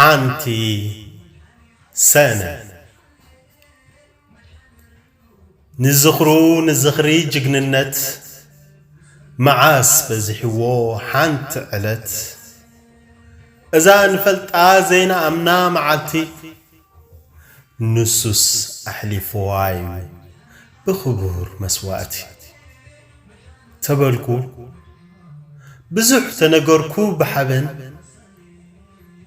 ሓንቲ ሰነ። ንዝኽሩ ንዝኽሪ ጅግንነት መዓስ በዚሕዎ ሓንቲ ዕለት፣ እዛ ንፈልጣ ዘይንኣምና መዓልቲ፣ ንሱስ ኣሕሊፍዋ እዩ ብኽቡር መስዋእቲ። ተበልኩ ብዙሕ ተነገርኩ ብሓበን፣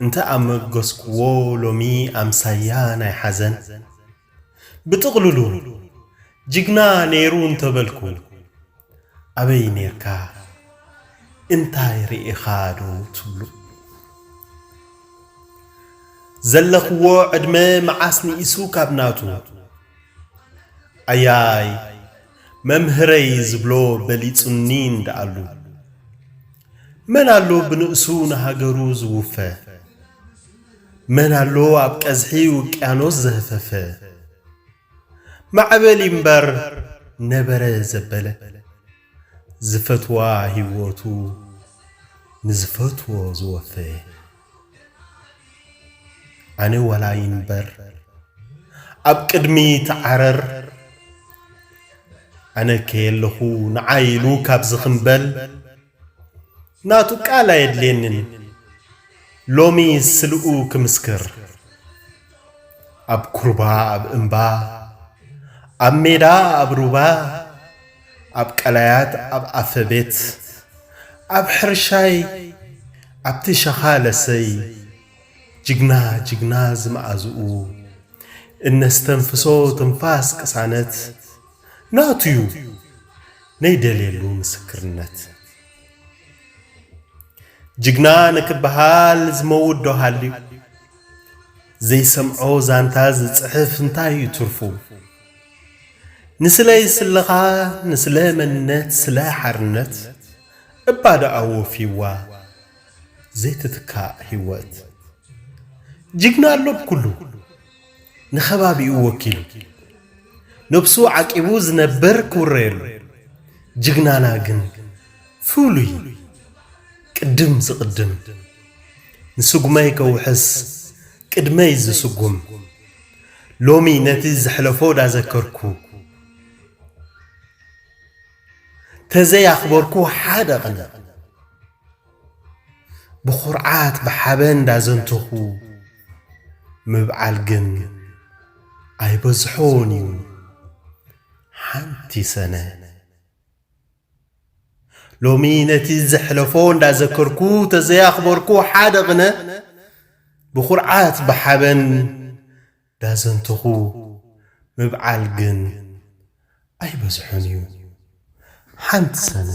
እንተ ኣመገስክዎ ሎሚ ኣምሳያ ናይ ሓዘን። ብጥቕልሉ ጅግና ነይሩ እንተበልኩ፣ ኣበይ ኔርካ እንታይ ርኢኻ ዶ ትብሉ? ዘለኽዎ ዕድመ መዓስ ንኢሱ ካብ ናቱ? ኣያይ መምህረይ ዝብሎ በሊጹኒ እንደኣሉ። መን ኣሎ ብንእሱ ንሃገሩ ዝውፈ? መን ኣሎ ኣብ ቀዝሒ ውቅያኖስ ዘህፈፈ? ማዕበል እምበር ነበረ ዘበለ፣ ዝፈትዋ ህይወቱ ንዝፈትዎ ዝወፈየ። ኣነ ዋላ ይንበር ኣብ ቅድሚ ተዓረር፣ ኣነ ከየለኹ ንዓይ ኢሉ ካብ ዝኽምበል፣ ናቱ ቃል ኣየድልየንን ሎሚ ስልኡ ክምስክር። ኣብ ኩርባ ኣብ እምባ፣ ኣብ ሜዳ ኣብ ሩባ፣ ኣብ ቀላያት ኣብ ኣፈቤት፣ ኣብ ሕርሻይ ኣብቲ ሸኻ ለሰይ፣ ጅግና ጅግና ዝመኣዝኡ እነስተንፍሶ ትንፋስ ቅሳነት ናቱዩ ነይደልየሉ ምስክርነት። ጅግና ንክበሃል ዝመውት ዶ ሃልዩ? ዘይሰምዖ ዛንታ ዝጽሕፍ እንታይ እዩ ትርፉ? ንስለ ይስለኻ፣ ንስለ መንነት፣ ስለ ሓርነት፣ እባ ደኣ ወፊዋ ዘይትትካእ ህይወት። ጅግና ኣሎ ብኩሉ ንኸባቢኡ ወኪሉ፣ ነብሱ ዓቂቡ ዝነብር ክውረየሉ። ጅግናና ግን ፍሉይ፣ ቅድም ዝቕድም፣ ንስጉመይ ከውሕስ ቅድመይ ዝስጉም። ሎሚ ነቲ ዘሕለፎ ዳዘከርኩ፣ ተዘይ ኣኽበርኩ ሓደ ቕነ። ብኹርዓት ብሓበን ዳዘንተኹ፣ ምብዓል ግን ኣይበዝሖን እዩ ሓንቲ ሰነ። ሎሚ ነቲ ዘሕለፎ እንዳዘከርኩ፣ ተዘይ ኣኽበርኩ ሓደ ቕነ። ብኹርዓት ብሓበን ዳዘንተኹ፣ ምብዓል ግን ኣይበዝሖን እዩ ሓንቲ ሰነ።